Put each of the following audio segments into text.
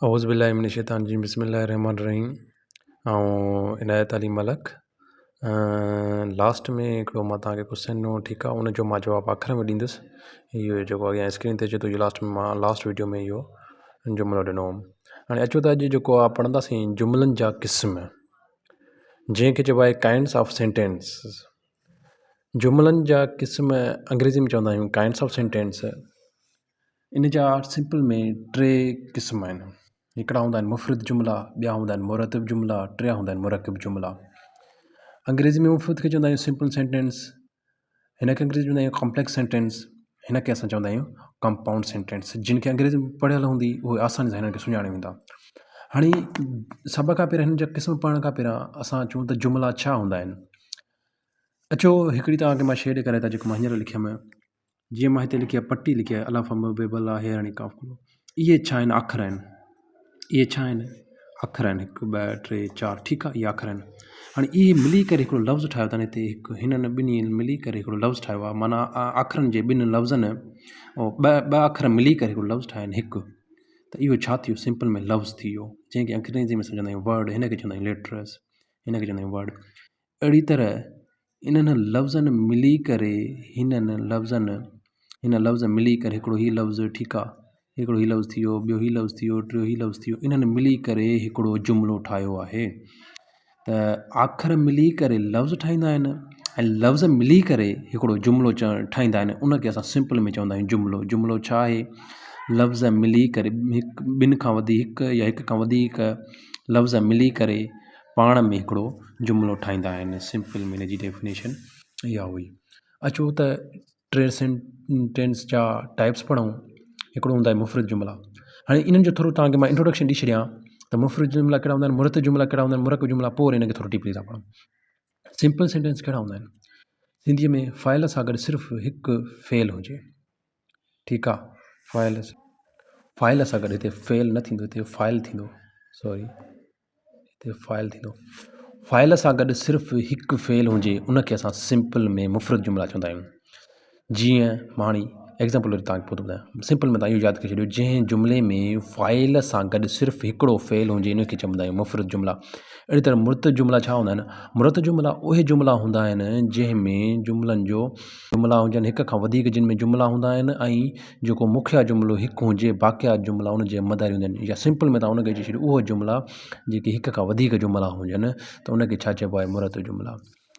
اعوذ بالله من الشيطان الرجيم بسم الله الرحمن الرحيم آئون عنايت علي ملڪ لاسٽ ۾ هڪڙو مان توهان کي ڪوشچن ڏنو ٺيڪ آهي ان جو مان جواب آخر ۾ ڏيندس اهو جيڪو اڳيان اسڪرين تي اچي ٿو اهو لاسٽ ۾ مان لاسٽ ويڊيو ۾ اهو جملو ڏنو هوم هاڻي اچو ته اڄ جيڪو آهي پڙهنداسين جملن جا قسم جنهن کي چئبو آهي ڪائنڊس آف سينٽينس جملن جا قسم انگريزي ۾ چوندا آهيون ڪائنڊس آف سينٽينس ان جا سمپل ۾ ٽي قسم آهن. هڪڙا هوندا آهن مفرد جملا، ٻيا هوندا آهن مرتب جملا، ٽيان هوندا آهن مرڪب جملا. انگريزي ۾ مفرد کي چوندا آهيون سمپل سينٽينس، هن کي انگريزي ۾ چوندا آهيون ڪامپليڪس سينٽينس، هن کي اسان چوندا آهيون ڪمپائونڊ سينٽينس. جن کي انگريزي پڙهيل هوندي اهي آساني سان هنن کي سڃاڻي ويندا. هاڻي سڀ کان پهريان هنن جا قسم پڙهڻ کان پهريان اسان چئون ته جملا ڇا هوندا آهن؟ اچو هڪڙي توهان کي مان شيء ڏيکاريان ٿا جيڪو مان هينئر لکيم. جيئن مان هتي لکي آهي پٽي لکي آهي الف م ب بلا هي هاڻي ڪاف ڪلو اهي ڇا آهن اکر آهن اهي ڇا آهن اکر آهن هڪ ٻه ٽي چار ٺيڪ آهي اهي اکر آهن هاڻي اهي ملي ڪري هڪڙو لفظ ٺاهيو اٿن هتي هڪ هنن ٻنهي ملي ڪري هڪڙو لفظ ٺاهيو آهي معنيٰ اکرن جي ٻن لفظن ٻه ٻه اکر ملي ڪري هڪڙو لفظ ٺاهيا آهن هڪ ته اهو ڇا ٿي ويو سمپل ۾ لفظ ٿي ويو جنهن کي انگريزي ۾ سمجهندا آهيون ورڊ هن کي چوندا آهيون ليٽرس هن کي چوندا آهيون ورڊ اهڙي طرح انهن لفظن ملي ڪري هنن لفظن هن لفظ ملي ڪري هڪڙو هي لفظ ٺيڪ آ هڪڙو هي لفظ ٿي ويو ٻيو هي لفظ ٿي ويو ٽيو هي لفظ ٿي ويو انهن ملي ڪري هڪڙو جملو ٺاهيو آهي ته آکر ملي ڪري لفظ ٺاهيندا آهن ۽ لفظ ملي ڪري هڪڙو جملو چوڻ ٺاهيندا آهن ان کي اسان سمپل ۾ چوندا آهيون جملو جملو ڇا آهي لفظ ملي ڪري هڪ ٻن کان وڌيڪ يا هڪ کان وڌيڪ لفظ ملي ڪري پاڻ ۾ هڪڙو جملو ٺاهيندا آهن سمپل ۾ ان جي ڊيفينيشن اها هئي اچو ته ٽي سينٽينس جا ٽائپس پڙهون هڪڙو هوندو آهي مفرد جملا هاڻي انهن جو ٿورو توهان کي مان انٽروڊڪشن ڏئي ڇڏيان ته مفرد جملا ڪهڙا هوندا آهن مرتب جملا ڪهڙا هوندا آهن مرڪب جملا پوء وري هن کي ٿورو ڊيپلي ٿا پڙهون سمپل سينٽينس ڪهڙا هوندا آهن سنڌيء ۾ فاعل سان گڏ صرف هڪ فعل هجي ٺيڪ آ فاعل فاعل سان گڏ هتي فعل نه ٿيندو هتي فاعل ٿيندو سوري هتي فاعل ٿيندو. فاعل سان گڏ صرف هڪ فعل هجي ان کي اسان سمپل ۾ مفرد جملا چوندا آهيون. جيئن مان هاڻي ايگزامپل وري توهان کي پوء ٿو ٻڌايان. سمپل ۾ توهان اهو ياد ڪري ڇڏيو جنهن جملي ۾ فاعل سان گڏ صرف هڪڙو فعل هجي ان کي چوندا آهيون مفرد جملا. اهڙي طرح مرتب جملا ڇا هوندا آهن؟ مرتب جملا اهي جملا هوندا آهن جنهن ۾ جملن جو جملا هجن هڪ کان وڌيڪ جن ۾ جملا هوندا آهن ۽ جيڪو مکيه جملو هڪ هجي باقيا جملا ان جي مداري هوندا آهن يا سمپل ۾ توهان ان کي چئي ڇڏيو اهي جملا جيڪي هڪ کان وڌيڪ جملا هجن ته ان کي ڇا چئبو آهي مرتب جملا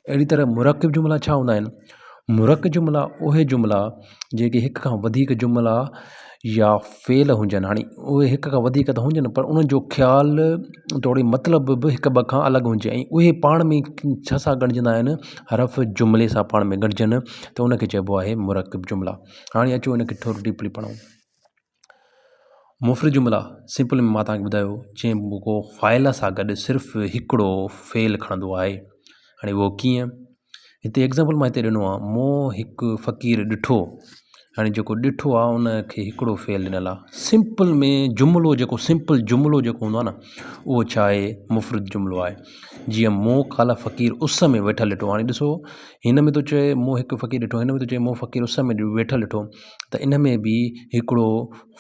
اهڙي طرح مرڪب جملا ڇا هوندا آهن مرڪب جملا اهي جملا جيڪي هڪ کان وڌيڪ جملا يا فعل هجن هاڻي اهي هڪ کان وڌيڪ ته هجن پر انهن جو خيال توڙي مطلب به هڪ ٻه کان الڳ هجي ۽ اهي پاڻ ۾ ڇا سان ڳنڍجندا آهن حرف جملي سان پاڻ ۾ ڳنڍجن ته ان کي چئبو آهي مرڪب جملا هاڻي اچو ان کي ٿورو ڊيپلي پڙهون. مفرد جملا سمپل ۾ مان توهان کي ٻڌايو جنهن ڪو فاعل سان گڏ صرف هڪڙو فعل کڻندو آهي هاڻي اهو ڪيئن هتي ايگزامپل مان هتي ڏنو آهي مون هڪ فقير ڏٺو هاڻي جيڪو ڏٺو آهي ان کي هڪڙو فعل ڏنل آهي سمپل ۾ جملو جيڪو سمپل جملو جيڪو هوندو آهي نه اهو ڇا آهي مفرد جملو آهي جيئن مون ڪالهه فقير اس ۾ ويٺل ڏٺو هاڻي ڏسو هن ۾ ٿو چئي مون هڪ فقير ڏٺو هن ۾ ٿو چئي مون فقير اس ۾ ويٺل ڏٺو ته ان ۾ به هڪڙو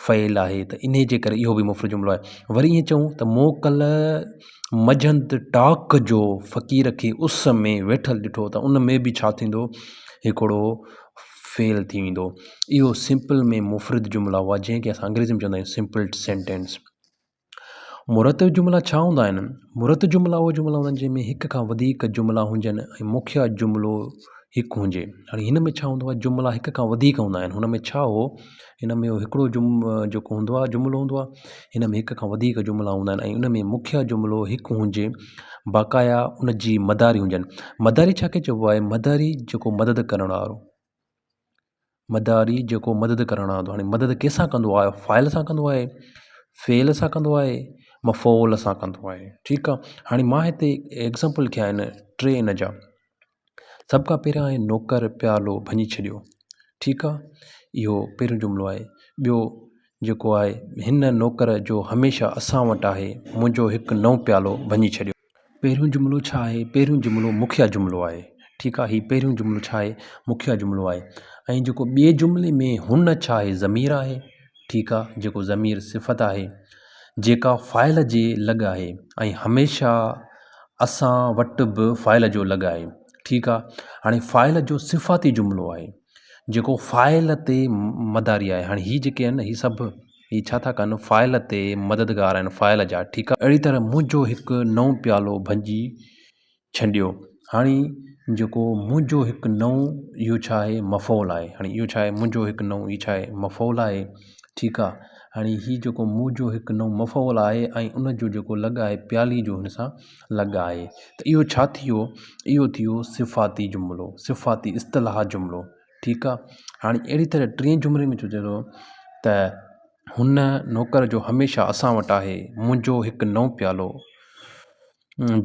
فعل آهي ته انهي جي ڪري اهو به مفرد جملو آهي وري ائين چئون ته مون ڪلهه منجهند ٽاڪ جو فقير کي اس ۾ ويٺل ڏٺو ته ان ۾ به ڇا ٿيندو هڪڙو فعل ٿي ويندو اهو سمپل ۾ مفرد جملا هئا جنهن کي اسان انگريزي ۾ چوندا آهيون سمپل سينٽينس مرتب جملا ڇا هوندا آهن؟ مرتب جملا اهي جملا هوندا آهن جنهن ۾ هڪ کان وڌيڪ جملا هجن ۽ مکيه جملو هڪ هجي. هاڻي هن ۾ ڇا هوندو آهي جملا هڪ کان وڌيڪ هوندا آهن. هن ۾ ڇا هو هن ۾ هڪڙو جم جيڪو هوندو آهي جملو هوندو آهي هن ۾ هڪ کان وڌيڪ جملا هوندا آهن ۽ ان ۾ مکيه جملو هڪ هجي باقايا ان جي مداري هجن. مداري ڇا کي چئبو آهي؟ مداري جيڪو مدد ڪرڻ وارو. مداري جيڪو مدد ڪرڻ آندو هاڻي مدد ڪنهن سان ڪندو آهي فاعل سان ڪندو آهي فعل سان ڪندو آهي مفعول سان ڪندو آهي ٺيڪ آهي هاڻي مان هتي ايگزامپل لکيا آهن ٽي ان جا سڀ کان پهريان آهي نوڪر پيالو ڀڃي ڇڏيو ٺيڪ آهي اهو پهريون جملو آهي ٻيو جيڪو آهي هن نوڪر جو هميشه اسان وٽ آهي منهنجو هڪ نئون پيالو ڀڃي ڇڏيو. پهريون جملو ڇا آهي؟ پهريون جملو مکيه جملو آهي. ٺيڪ آهي، هي پهريون جملو ڇا آهي؟ مکيه جملو آهي. ۽ جيڪو ٻئي جملي ۾ هن ڇا آهي؟ ضمير آهي. ٺيڪ آهي، جيڪو ضمير صفت آهي. جيڪا فاعل جي لڳ آهي ۽ هميشه اسان وٽ به فاعل جو لڳ آهي ٺيڪ آ هاڻي فاعل جو صفاتي جملو آهي جيڪو فاعل تي مداري آهي هاڻي هي جيڪي آهن هي سڀ هي ڇا ٿا ڪن فاعل تي مددگار آهن فاعل جا ٺيڪ آ اهڙي طرح منهنجو هڪ نئون پيالو ڀڃي ڇڏيو. هاڻي جيڪو منهنجو هڪ نئون اهو ڇا آهي مفعول آهي. هاڻي اهو ڇا آهي منهنجو هڪ نئون اهو ڇا آهي مفعول آهي ٺيڪ آهي. هاڻي هي جيڪو منهنجو هڪ نئون مفعول آهي ۽ ان جو جيڪو لڳ آهي پيالي جو هن سان لڳ آهي ته اهو ڇا ٿي ويو اهو ٿي ويو صفاتي جملو صفاتي اصطلاح جملو ٺيڪ آهي. هاڻي اهڙي طرح ٽئين جملي ۾ چئجي ٿو ته هن نوڪر جو هميشه اسان وٽ آهي منهنجو هڪ نئون پيالو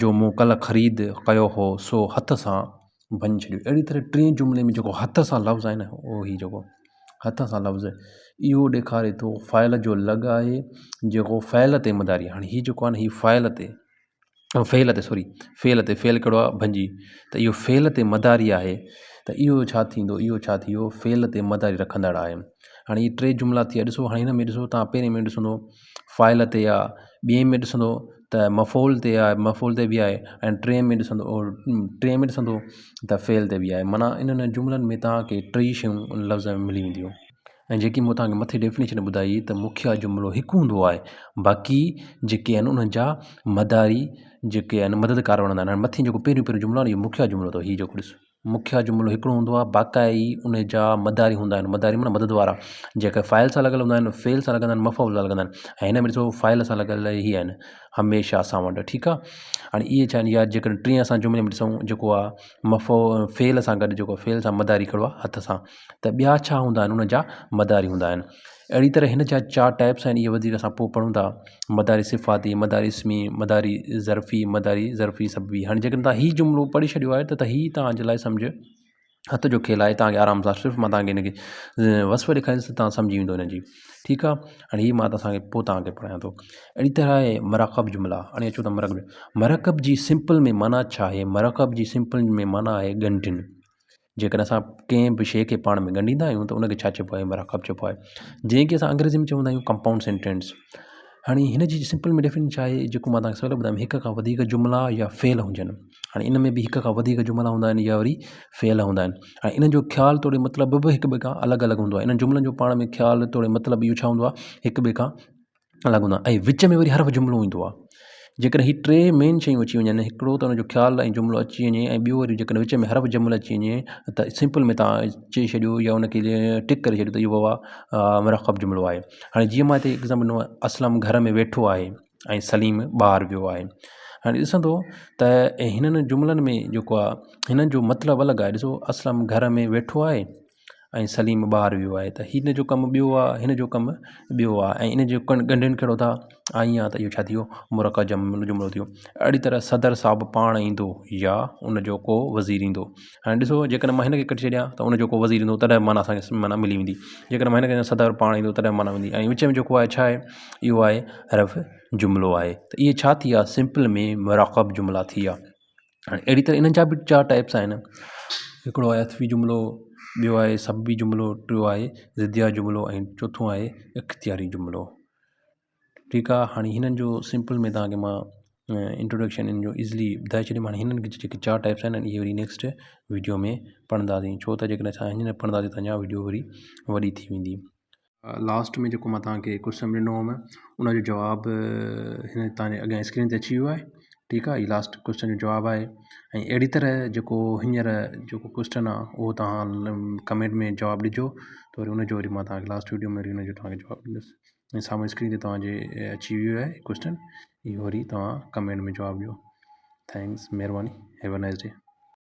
جو مون ڪلهه خريد ڪيو هو سو هٿ سان ڀڃي ڇڏيو. اهڙي طرح ٽئين جملي ۾ جيڪو هٿ سان لفظ آهي نه اهو هي جيڪو هٿ سان لفظ اهو ڏيکاري ٿو فاعل جو لڳ آهي جيڪو فعل تي مداري هاڻي هي جيڪو آهي نه هي فاعل تي فعل تي سوري فعل تي فعل ڪهڙو آهي ڀڃي ته اهو فعل تي مداري آهي ته اهو ڇا ٿيندو اهو ڇا ٿي ويو فعل تي مداري رکندڙ آهي هاڻي هي ٽي جملا ٿي ويا ڏسو هاڻي هن ۾ ڏسو تان پهرين ۾ ڏسندو فاعل تي آ ٻئي ۾ ڏسندو ته مفعول تي آهي مفعول تي به آهي ۽ ٽئين ۾ ڏسندو ٽئين ۾ ڏسندو ته فعل تي به آهي معنيٰ انهن جملن ۾ توهان کي ٽئي شيون ان لفظ ۾ ملي وينديون ۽ جيڪي مون توهان کي مٿي ڊيفينيشن ٻڌائي ته مکيه جملو هڪ هوندو آهي باقي جيڪي آهن انهن جا مداري جيڪي آهن مددگار بڻندا آهن مٿي جيڪو پهريون پهريون جملو آهي اهو مکيه جملو اٿو هي جيڪو ڏسو مکيه جملو هڪڙو هوندو آهي باقائي ان جا مداري هوندا آهن مداري معنيٰ مدد وارا جيڪي فاعل سان لڳل هوندا آهن فعل سان لڳندا آهن مفعول سان لڳندا آهن ۽ هن ۾ ڏسو فاعل سان لڳل هي آهن هميشه اسان وٽ ٺيڪ آهي هاڻي اهي ڇا آهن يا جيڪڏهن ٽئين اسان جملي ۾ ڏسون جيڪو آهي مفعو فعل سان گڏ جيڪو فعل سان مداري ڪهڙو آهي هٿ سان ته ٻيا ڇا هوندا آهن ان جا مداري هوندا آهن اهڙي طرح هن جا چار ٽائپس آهن اهي وڌيڪ اسان پوء پڙهون ٿا مداري صفاتي مداري اسمي مداري ظرفي مداري ظرفي سببي هاڻي جيڪڏهن توهان هي جملو پڙهي ڇڏيو آهي ته هي توهان جي لاء سمجهه هٿ جو کيل آهي توهان کي آرام سان صرف مان توهان کي هن کي وصف ڏيکاريندس ته توهان سمجهي ويندو هن جي ٺيڪ آهي هاڻي هي مان توهان کي پوء توهان کي پڙهايان ٿو اهڙي طرح آهي مرڪب جملا هاڻي اچو ته مرڪب مرڪب جي سمپل ۾ معنيٰ ڇا آهي مرڪب جي سمپل ۾ معنيٰ آهي ڳنڍين جيڪڏهن اسان ڪنهن به شيء کي پاڻ ۾ ڳنڍيندا آهيون ته ان کي ڇا چئبو آهي مرڪب چئبو آهي جنهن کي اسان انگريزي ۾ چوندا آهيون ڪمپائونڊ سينٽينس هاڻي هن جي سمپل ۾ ڊيفينيشن ڇا آهي جيڪو مان توهان کي سولو ٻڌايم هڪ کان وڌيڪ جملا يا فعل هجن هاڻي ان ۾ به هڪ کان وڌيڪ جملا هوندا آهن يا وري فعل هوندا آهن هاڻي انهن جو خيال توڙي مطلب به هڪ ٻئي کان الڳ الڳ هوندو آهي انهن جملن جو پاڻ ۾ خيال توڙي مطلب اهو ڇا هوندو آهي هڪ ٻئي کان الڳ هوندو آهي ۽ وچ ۾ وري حرف جملو ايندو آهي جيڪڏهن هي ٽي مين شيون اچي وڃن هڪڙو ته ان جو خيال ۽ جملو اچي وڃي ۽ ٻيو وري جيڪڏهن وچ ۾ حرف جملو اچي وڃي ته سمپل ۾ توهان چئي ڇڏيو يا ان کي ٽڪ ڪري ڇڏيو ته اهو بابا مرڪب جملو آهي هاڻي جيئن مان هتي ايگزامپل ڏنو آهي اسلم گهر ۾ ويٺو آهي ۽ سليم ٻاهر ويو آهي هاڻي ڏسندو ته هنن جملن ۾ جيڪو آهي هنن جو مطلب الڳ آهي ڏسو اسلم گهر ۾ ويٺو آهي ۽ سليم ٻاهر ويو آهي ته هن جو ڪم ٻيو آهي هن جو ڪم ٻيو آهي ۽ ان جو ڪن ڳنڍين ڪهڙو ٿا آئين آهي ته اهو ڇا ٿي ويو مرڪب جملو ٿي ويو اهڙي طرح صدر صاحب پاڻ ايندو يا ان جو ڪو وزير ايندو هاڻي ڏسو جيڪڏهن مان هن کي ڪٽي ڇڏيان ته ان جو ڪو وزير ايندو تڏهن معنيٰ اسان کي معنيٰ ملي ويندي جيڪڏهن مان هن کي صدر پاڻ ايندو تڏهن معنيٰ ملي ۽ وچ ۾ جيڪو آهي ڇا آهي اهو آهي حرف جملو آهي ته اهي ڇا ٿي ويا سمپل ۾ مرڪب جملا ٿي ويا هاڻي اهڙي طرح انهن جا به چار ٽائپس آهن هڪڙو آهي عطفي جملو ٻيو آهي سببي جملو ٽيو آهي ضديه جملو ۽ چوٿون آهي اختياري جملو ٺيڪ آهي هاڻي هنن جو سمپل ۾ توهان کي مان انٽروڊڪشن ان جو ايزلي ٻڌائي ڇڏيم هاڻي هنن کي جيڪي چار ٽائپس آهن اهي وري نيڪسٽ ويڊيو ۾ پڙهنداسين ڇو ته جيڪڏهن اسان هينئر پڙهنداسين ته اڃا ويڊيو وري وڏي ٿي ويندي لاسٽ ۾ جيڪو مان توهان کي ڪوشچن ڏنو هوم ان جو جواب هن توهان جي اڳيان اسڪرين تي اچي ويو آهي ٺيڪ آهي هي لاسٽ ڪوشچن جو جواب آهي ۽ اهڙي طرح جيڪو هينئر جيڪو ڪوشچن آهي اهو توهان ڪمينٽ ۾ جواب ڏجو ته وري ان جو وري مان توهان کي لاسٽ ويڊيو ۾ وري ان جو توهان کي جواب ڏيندس ۽ سامهون اسڪرين تي توهان جي اچي ويو آهي ڪوشچن اهو وري توهان ڪمينٽ ۾ جواب ڏيو thanks مهرباني هيو اي نائس ڊي.